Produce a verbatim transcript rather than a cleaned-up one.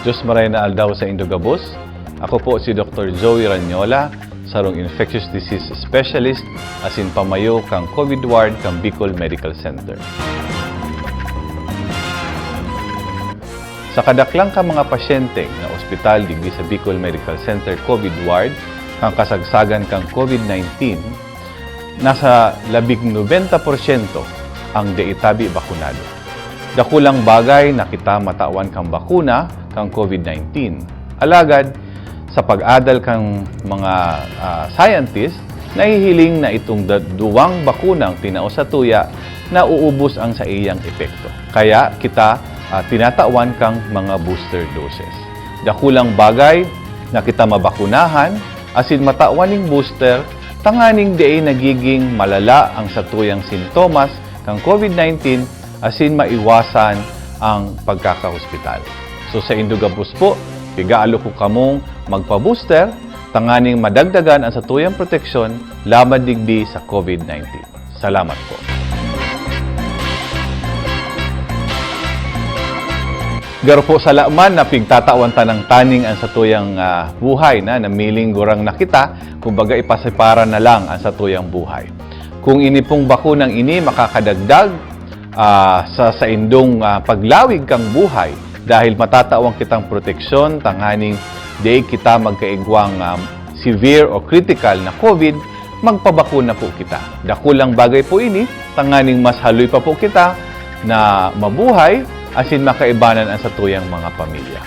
Diyos maray na aldaw sa indo gabos. Ako po si Doktor Joey Ranyola, sarong infectious disease specialist asin pamayo kan COVID ward kan Bicol Medical Center. Sa kadaklan kan mga pasyente na ospital digdi sa Bicol Medical Center COVID ward kan kasagsagan kan COVID nineteen, nasa labing nobenta porsyento ang dai tabi bakunado. Dakulang bagay na kita matawan kan bakuna kan COVID nineteen. Alagad, sa pag-adal kan mga, ah, scientist, nahihiling na itong da-, duwang bakunang tinao satuya nauubos ang saiyang epekto. Kaya kita, ah, tinatawan kan mga booster doses. Dakulang bagay na kita mabakunahan asin matawan ning booster tanganing dai nagiging malala ang satuyang sintomas kan COVID nineteen asin maiwasan ang pagkakahospital. So, sa indo gabos po, pigaalo ko kamong magpa-booster tanganing madagdagan ang satuyang proteksyon laban digdi sa COVID nineteen. Salamat po. Garo po, sala man na pigtatawan tanang taning ang satuyang, ah, buhay na, namiling gurang na kita, kumbaga ipasipara na lang ang satuyang buhay. Kung ini pong bakunang ini makakadagdag, ah, sa saindong, ah, paglawig kan buhay, dahil matatawan kitang proteksyon tanganing dai kita magkaigwang, ah, severe o critical na COVID, magpabakuna po kita. Dakulang bagay po ini, tanganing mas haloy pa po kita na mabuhay asin makaibanan ang satuyang mga pamilya.